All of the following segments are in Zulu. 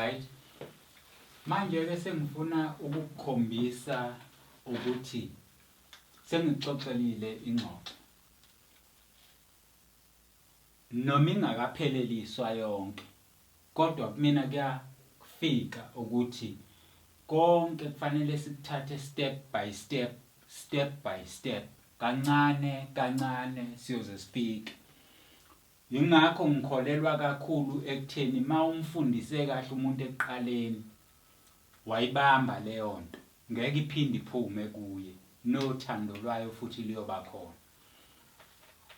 Right. Manje-ke sengifuna ukukukhombisa ukuthi sengikuxoxelile ingxoxo. Noma ingakapheleliswa yonke kodwa kumina kuyafika ukuthi konke kufanele sikuthathe step by step, step by step, kancane kancane siyoze sifike. Yingakho ngikholelwa kakhulu ekutheni ma umfundise kahle umuntu ekuqaleni wayibamba leyonto ngeke iphinde iphume kuye nothando lwayo futhi luyoba khona.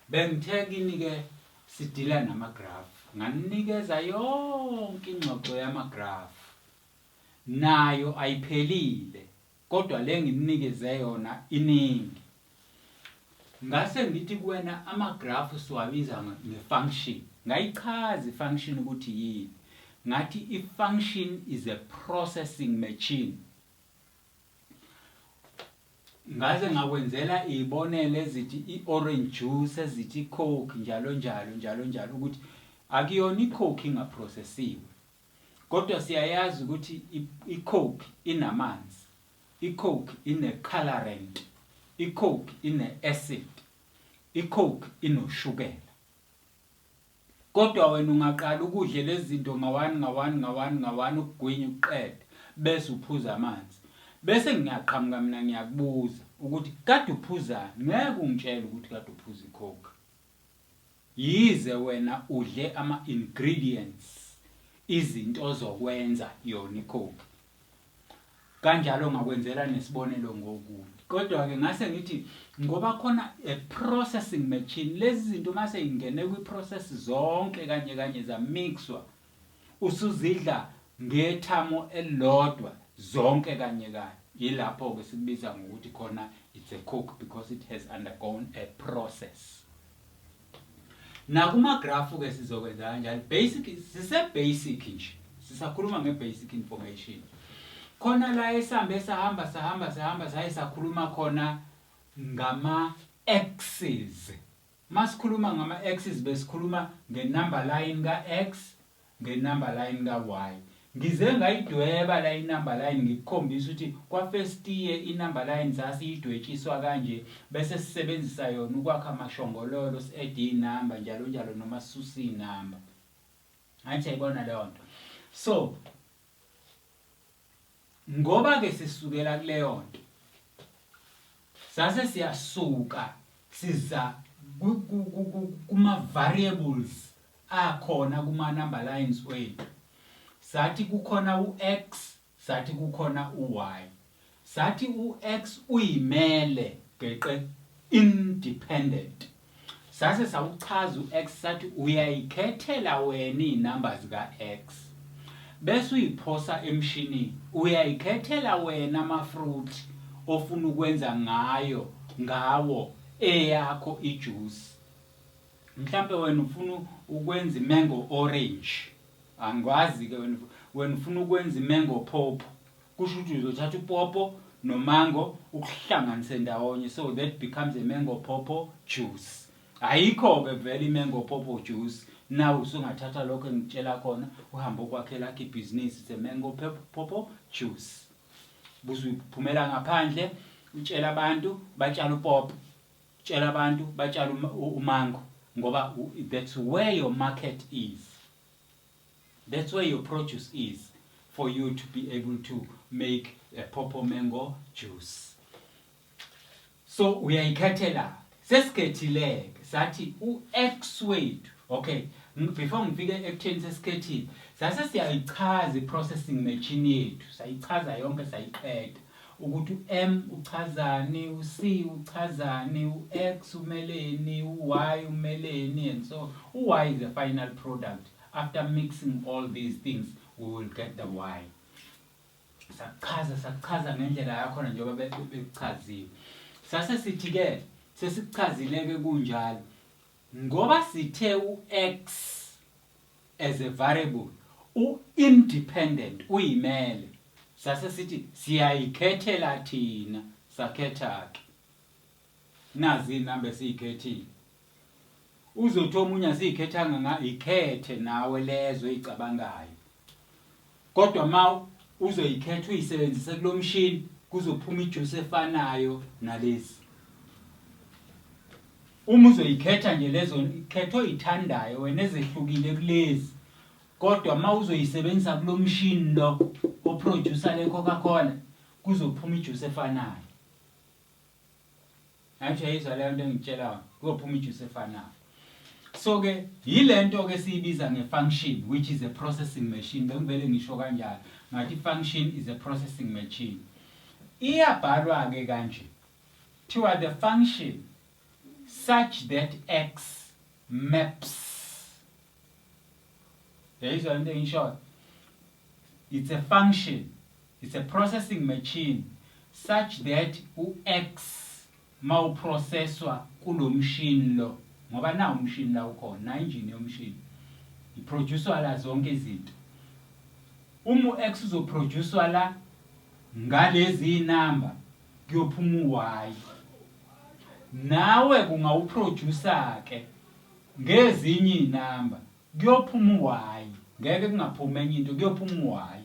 Bengithe kini ke sidila nama graph nganinikeza yonke ingxoxo yama graph nayo ayiphelile kodwa le ngimnikeze yona iningi. Ngase ngithi kuwena ama-graph siwabiza nge-function. Ngayichaza i-function ukuthi yini. Ngathi i-function is a processing machine. Ngaze ngakwenzela izibonelo ezithi i-orange juice, ezithi i-coke njalo njalo njalo njalo ukuthi akuyona i-coke ingaprocessiwe. Kodwa siyayazi ukuthi i-coke inamanzi, i-coke ine-colorant, i-coke ine-acid, i-coke inoshukela. Kodwa wena ungaqala ukudle lezi zinto ngawani ngawani ngawani ngawani ukugwinya ukuqede bese uphuza amanzi. Bese ngiyaqhamuka mina ngiyakubuza ukuthi kade uphuzani, ngeke ungitshele ukuthi kade uphuza i-coke. Yize wena udle ama ingredients, izinto zokwenza yona iCoke. Kanjalo ngakwenzela nesibonelo ngokunye. Kodwa ke ngase ngithi ngoba khona a processing machine, lezi zinto mase ingene kwi process zonke kanye kanye zamixwa, usuzidla ngethamo elilodwa zonke kanye kanye. Yilapho ke sikubiza ngokuthi khona it's a coke because it has undergone a process. Nakumagrafu ke sizokwenza kanjalo. Basic sise basic nje. Sisakhuluma nge basic information. Khona la esambe sahamba sahamba sahamba saye sakhuluma khona ngama axes. Masikhuluma ngama axes besikhuluma nge number line ka x nge-number line ka-y. Ngize ngayidweba la i-number line ngikukhombisa ukuthi kwa-first year i-number line sasiyidwetshiswa kanje bese sisebenzisa yona ukwakha amashongololo si-add iy'namba njalo njalo noma sisuse iy'namba. Angithi yayibona leyo nto. So Ngoba-ke sisukela kuleyo nto, sase siyasuka siza kuma-variables akhona kuma-number lines wethu. Sathi kukhona u-x, sathi kukhona u-y. Sathi u-x uyimele geqe independent. Sase sawuchaza u-x sathi uyayikhethela wena iy'namba zika-x bese uyiphosa emshinini. Uyayikhethela wena ama-fruit ofuna ukwenza ngayo ngawo eyakho ijuice. Mhlampe wena ufuna ukwenza i-mango orange. Angikwazi-ke wena wena ufuna ukwenza i-mango pawpaw. Kusho ukuthi uzothatha upopo nomango ukuhlanganise ndawonye so that becomes a mango pawpaw juice. Ayikho-ke vele i-mango pawpaw juice. Nawe usungathatha lokho engikutshela khona uhambe okwakhela lakho ibhizinisi it's a mango pawpaw juice. Busuphumela ngaphandle utshela abantu batshala upopo. Tshela abantu batshala umango ngoba that's where your market is. That's where your produce is for you to be able to make a pawpaw mango juice. So uyayikhethela sesikhethile-ke sathi u-x wethu okay before ngifike ekutheni sesikhethile sase siyayichaza i-processing machine yethu sayichaza yonke sayiqeda ukuthi u-M uchazani, u-C uchazani, u-X umeleni, u-Y umeleni and so u-Y is the final product. After mixing all these things we will get the Y. Sakuchaza sakuchaza ngendlela yakhona njengoba bekuchaziwe. Sase sithi ke sesikuchazile ke kunjalo ngoba sithe u-X as a variable u-independent uyimele sase sithi siyayikhethela thina sakhetha-ke nazi iy'namba esiyikhethile uzothi omunye asiyikhethanga nga ikhethe nawe lezo oyicabangayo. Kodwa ma uzoyikhetha uyisebenzise kulomshini kuzophuma ijuice efanayo nalezi. Uma uzoyikhetha nje lezo khetho oyithandayo wena ezehlukile kulezi kodwa uma uzoyisebenzisa kulomshini lo oproducer le Coca-Cola kuzophuma ijuice efanayo. Angisho yizwa leyo nto engitshela yona, kuyophuma ijuice efanayo. So ke yilento ke siyibiza nge-function which is a processing machine. Bengivele ngisho kanjalo. Ngathi function is a processing machine. Iyabhalwa ke kanje. Thiwa the function such that x maps. Yayizwa into engishoyo? It's a function. It's a processing machine such that u-x mawuprocesswa kulomshini lo ngoba nawu umshini la ukhona na injini yomshini iproducewa la zonke izinto uma u-x uzoproducewa la ngalezi inamba kuyophuma u-y nawe kungawuproducer ke ngezinye inamba kuyophuma u-y ngeke kungaphumi enye into kuyophuma u-y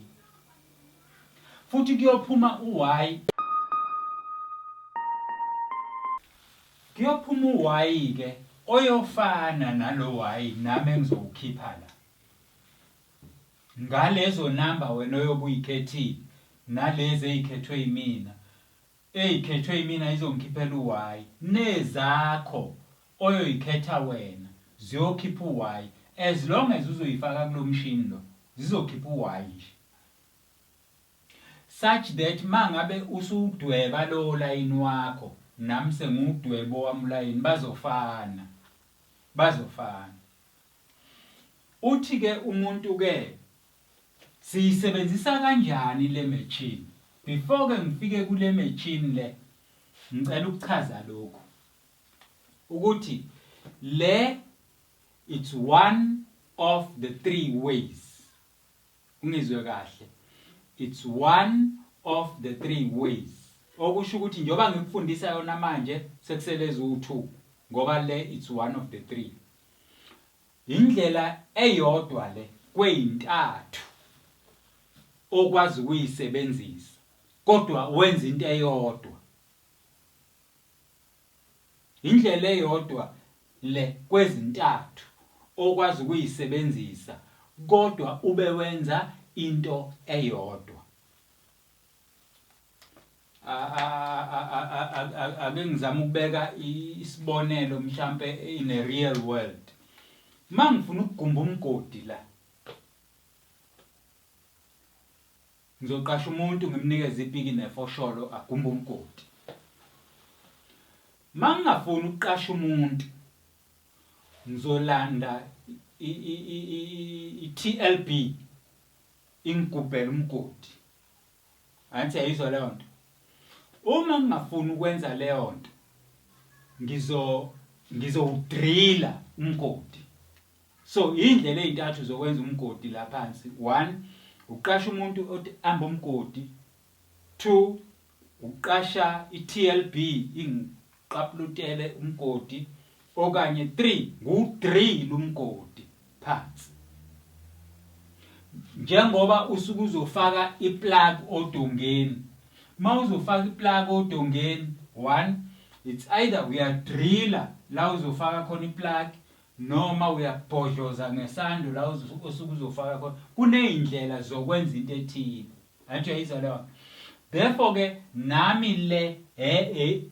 futhi kuyophuma u-y kuyophuma u-y ke oyofana nalo y nami engizowukhipha la ngalezo namba wena oyobe uyikhethile nalezi ezikhethwe yimina Eyikhethwe yimina izongikhiphela u-Y nezakho oyoyikhetha wena ziyokhipha u-Y as long as uzoyifaka kulomshini lo zizokhipha u-Y nje such that mangabe usudweba lowo layini wakho nami sengiwudweba owami ulayini bazofana bazofana uthi ke umuntu ke Siyisebenzisa kanjani le machine? Before ke ngifike kule machine le, ngicela ukuchaza lokhu. Ukuthi le it's one of the three ways. Ungizwe kahle. It's one of the three ways. Okusho ukuthi njengoba ngikufundisa yona manje sekusele eziwu-2 ngoba le it's one of the three. Indlela eyodwa le kweyintathu okwazi ukuyisebenzisa kodwa wenza into eyodwa. Indlela eyodwa le kwezintathu okwazi ukuyisebenzisa kodwa ube wenza into eyodwa. Ake ngizame ukubeka isibonelo mhlampe in a real world. Mangifuna ukugumba umgodi la ngizoqasha umuntu ngimnikeze ipiki nefosholo agumbe umgodi. Mangingafuni ukuqasha umuntu ngizolanda i-TLB ingigubhele umgodi. Angithi yayizwa leyo nto. Uma ngingafuni ukwenza leyo nto ngizo ngizowudrilla umgodi. So indlela ezintathu zokwenza umgodi la phansi. 1 uqasha umuntu othi amba umgodi. 2 uqasha iTLB ingiqaplutele umgodi okanye 3 ngudrill umgodi phansi. Njengoba usuke uzofaka iplug odongeni. Uma uzofaka iplug odongeni, one, it's either uyadrilla la uzofaka khona iplug noma uyabhodloza ngesando la osuke uzofaka khona. Kuney'ndlela zokwenza into ethile. Angisho yizwa leyo. Therefore ke nami le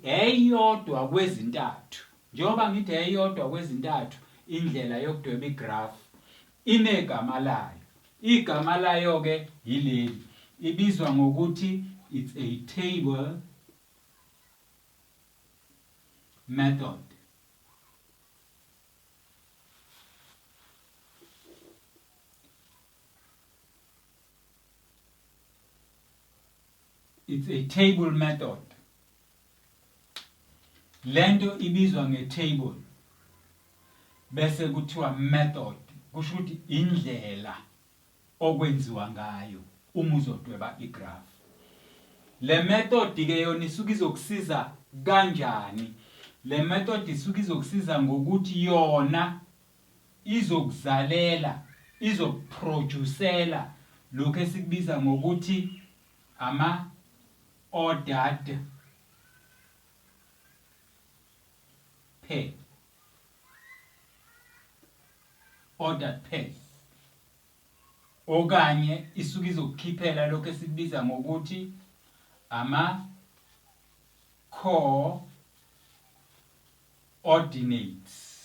eyodwa kwezintathu. Njengoba ngithi eyodwa kwezintathu indlela yokudweba igraph inegama layo. Igama layo ke yileli. Ibizwa ngokuthi it's a table method. It's a table method. Lento ibizwa nge-table bese kuthiwa method kusho ukuthi indlela okwenziwa ngayo uma uzodweba igraph. Le method ke yona isuke izokusiza kanjani? Le method isuke izokusiza ngokuthi yona izokuzalela, izokuproducela lokhu esikubiza ngokuthi ama ordered pair ordered pairs okanye isuke izokukhiphela lokho esikubiza ngokuthi ama coordinates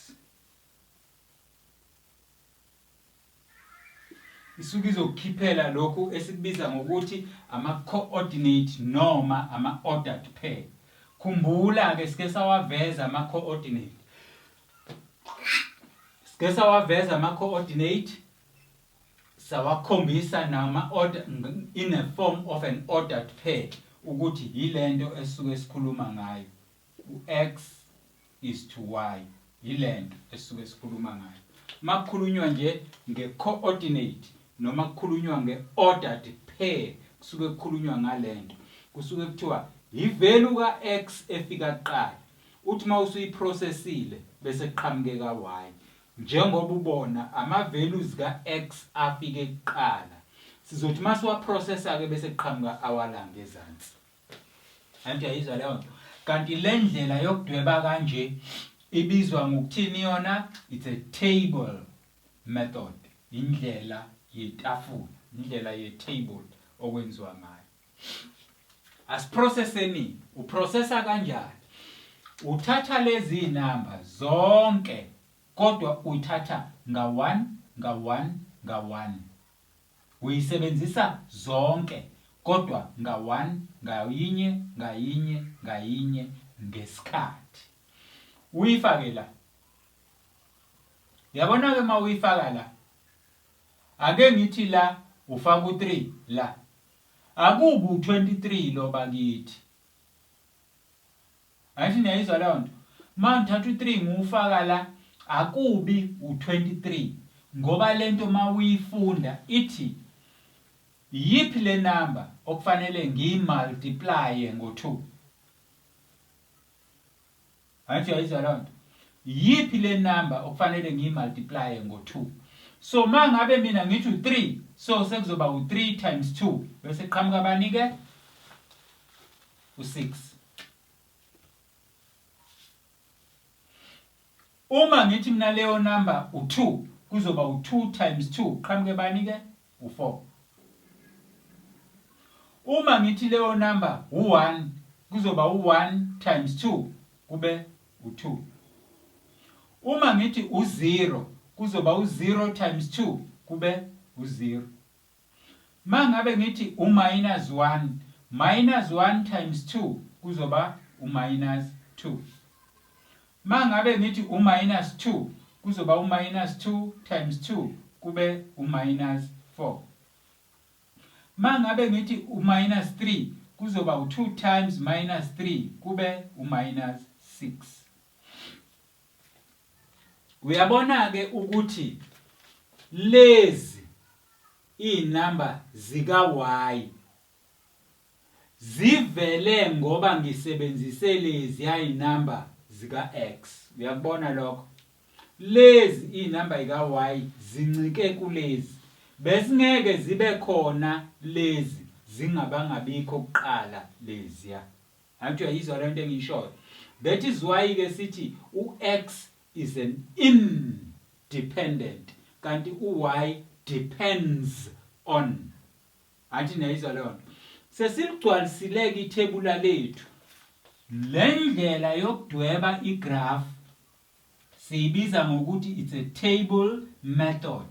isuke izokukhiphela lokhu esikubiza ngokuthi ama-coordinate noma ama-ordered pair. Khumbula-ke sike sawaveza ama-coordinate. Sike sawaveza ama-coordinate sawakhombisa nama-order in a form of an ordered pair ukuthi yilento esuke sikhuluma ngayo. U-x is to y yilento esuke sikhuluma ngayo. Makukhulunywa nje nge-coordinate noma kukhulunywa nge-ordered pair kusuke kukhulunywa ngalento. Kusuke kuthiwa i-value ka-x efika kuqala. Uthi uma usuyiprocessile bese kuqhamuke ka-y. Njengoba ubona ama-values ka-x afike kuqala. Sizothi uma siwaprocessa-ke bese kuqhamuka awala ngezansi. Anti uyayizwa leyo nto? Kanti le ndlela yokudweba kanje ibizwa ngokuthini yona? It's a table method. Indlela yetafula, indlela ye-table okwenziwa ngayo. Asiprocesseni, uprocessa kanjani? Uthatha lezi namba zonke kodwa uyithatha nga-1 nga-1 nga-1. Uyisebenzisa zonke kodwa nga-1 ngayinye ngayinye ngayinye ngesikhathi. Uyifake la. Yabona-ke uma uyifaka la. Ake ngithi la ufaka u-3 la. Akubi u-23 lo bakithi. Angithi niyayizwa leyo nto? Uma ngithatha u-3 ngiwufaka la akubi u-23 ngoba lento uma uyifunda ithi yiphi le number okufanele ngiyimultiplye ngo-2. Angithi uyayizwa leyo nto? Yiphi le number okufanele ngiyimultiplye ngo-2? So uma ngabe mina ngithi u-3 so sekuzoba u-3 times 2 bese qhamuka bani ke? U-6. Uma ngithi mina leyo number u-2 kuzoba u-2 times 2 qhamuke bani ke? U-4. Uma ngithi leyo number u-1 kuzoba u-1 times 2 kube u-2. Uma ngithi u-0 kuzoba u-0 times 2 kube u-0. Mangabe ngithi u-minus 1, minus 1 times 2 kuzoba u-minus 2. Mangabe ngithi u-minus 2 kuzoba u-minus 2 times 2 kube u-minus 4. Mangabe ngithi u-minus 3 kuzoba u-2 times minus 3 kube u-minus 6. Uyabona-ke ukuthi lezi iy'namba zika-y zivele ngoba ngisebenzise leziya iy'namba zika-x. Uyakubona lokho? Lezi iy'namba zika-y zincike kulezi. Bezingeke zibe khona lezi zingabangabikho kuqala leziya. Angithi uyayizwa le nto engiyishoyo? That is why ke sithi u-x is an independent kanti u-y depends on. Angithi niyayizwa leyo nto? Sesiligcwalisile-ke ithebula lethu. Le ndlela yokudweba igraph Siyibiza ngokuthi it's a table method.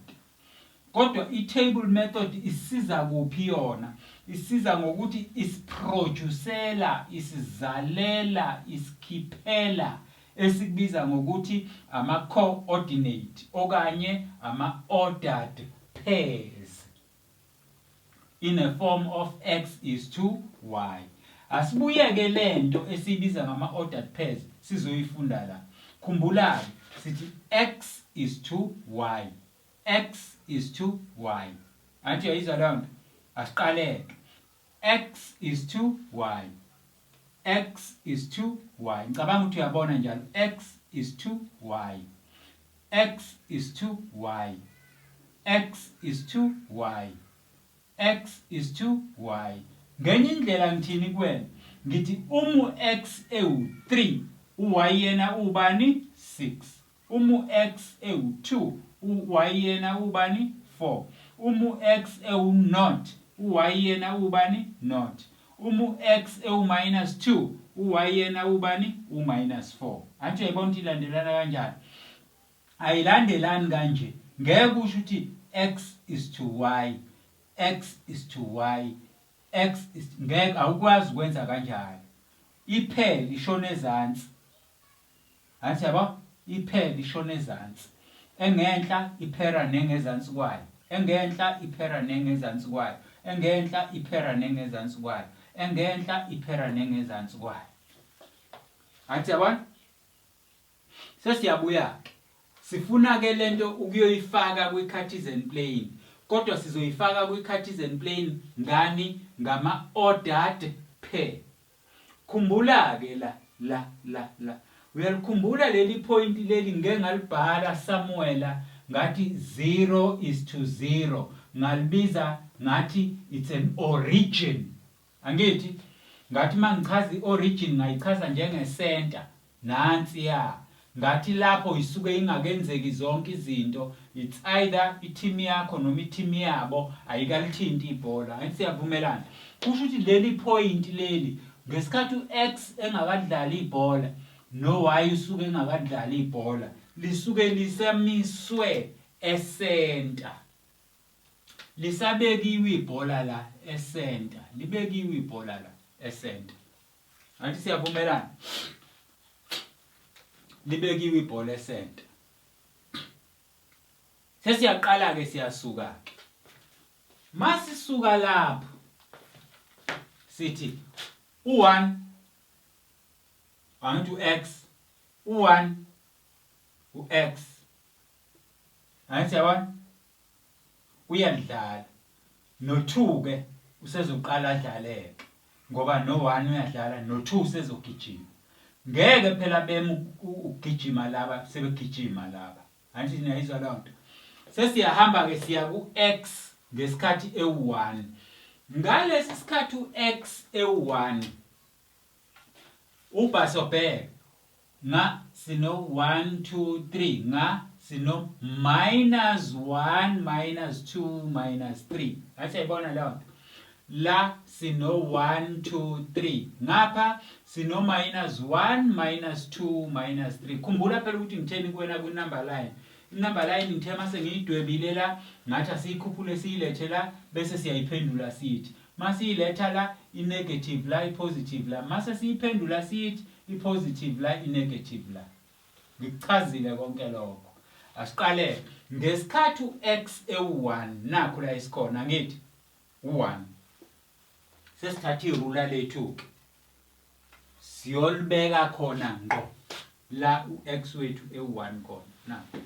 Kodwa i-table method isiza kuphi yona? Isiza ngokuthi isiproducela, isizalela, isikhiphela esikubiza ngokuthi ama-coordinate okanye ama-ordered pairs. in a form of x is to y. Asibuyeke lento esiyibiza ngama ordered pairs sizoyifunda la. Khumbula-ke sithi x is to y. X is to y. Angithi uyayizwa leyo nto? Asiqaleke. X is to y. X is to y. Ngicabanga ukuthi uyabona njalo. X is to y. X is to y. X is to y. X is to Y. Ngenye indlela ngithini kuwena? Ngithi uma u-X ewu-3, u-Y yena ubani? 6. Uma u-X ewu-2, u-Y yena ubani? 4. Uma u-X ewu-naught, u-Y yena ubani? Naught. Uma u-X ewu-minus 2, u-Y yena ubani? U-minus 4. Anti uyayibona ukuthi ilandelana kanjani? Ayilandelani kanje. Ngeke kusho ukuthi X is to Y, X is to Y, X is ngeke awukwazi ukwenza kanjalo. Iphele ishona ezansi. Angithi yabo? Iphele ishona ezansi. Engenhla iphera nengezansi kwayo. Engenhla iphera nengezansi kwayo. Engenhla iphera nengezansi kwayo. Engenhla iphera nengezansi kwayo. Angithi yabona? Sesiyabuya-ke. Sifuna-ke lento ukuyoyifaka kwi-Cartesian plane. Kodwa sizoyifaka kwi-Cartesian plane ngani? Ngama-ordered pair. Khumbula-ke la, la, la, la. Uyalikhumbula leli point leli ngike ngalibhala somewhere ngathi 0 is to 0. Ngalibiza ngathi it's an origin. Angithi ngathi mangichaza i-origin ngayichaza njenge-center. Nansiya. Ngathi lapho isuke ingakenzeki zonke izinto. It's either i-team yakho noma i-team yabo ayikalithinti ibhola. Angithi siyavumelana. Kusho ukuthi leli point leli ngesikhathi u-X engakadlali ibhola no-Y usuke engakadlali ibhola lisuke lisamiswe esenta. Lisabekiwe ibhola la esenta. Libekiwe ibhola la esenta. Angithi siyavumelana. Libekiwe ibhola esenta. Sesiyaqala ke siyasuka ke. Masisuka lapho sithi u1 angithi u-x u1 u-x angithi yabona uyadlala no-2 ke usezoqala adlaleke ngoba no-1 uyadlala no-2 usezogijima ngeke phela beme ukugijima laba sebegijima laba angithi niyayizwa leyo nto sesiyahamba ke siya ku-x ngesikhathi ewu-1 ngalesi sikhathi u-x ewu-1 ubhasobheke nga sino 1 2 3 nga sino minus 1 minus 2 minus 3 athi ayibona leyo nto la sino 1 2 3 ngapha sino minus 1 minus 2 minus 3 khumbula phela ukuthi ngitheni kuwena kwi number line i-number line ngithe mase ngiyidwebile la ngathi asiyikhuphule siyilethe la bese siyayiphendula sithi masiyiletha la i-negative la i-positive la mase siyiphendula sithi i-positive la i-negative la ngikuchazile konke lokho asiqale ngesikhathi u-x ewu-1 nakho la esikhona ngithi u-1 sesithatha irula lethu-ke siyolibeka khona ngqo la u-x wethu ewu-1 khona nakho.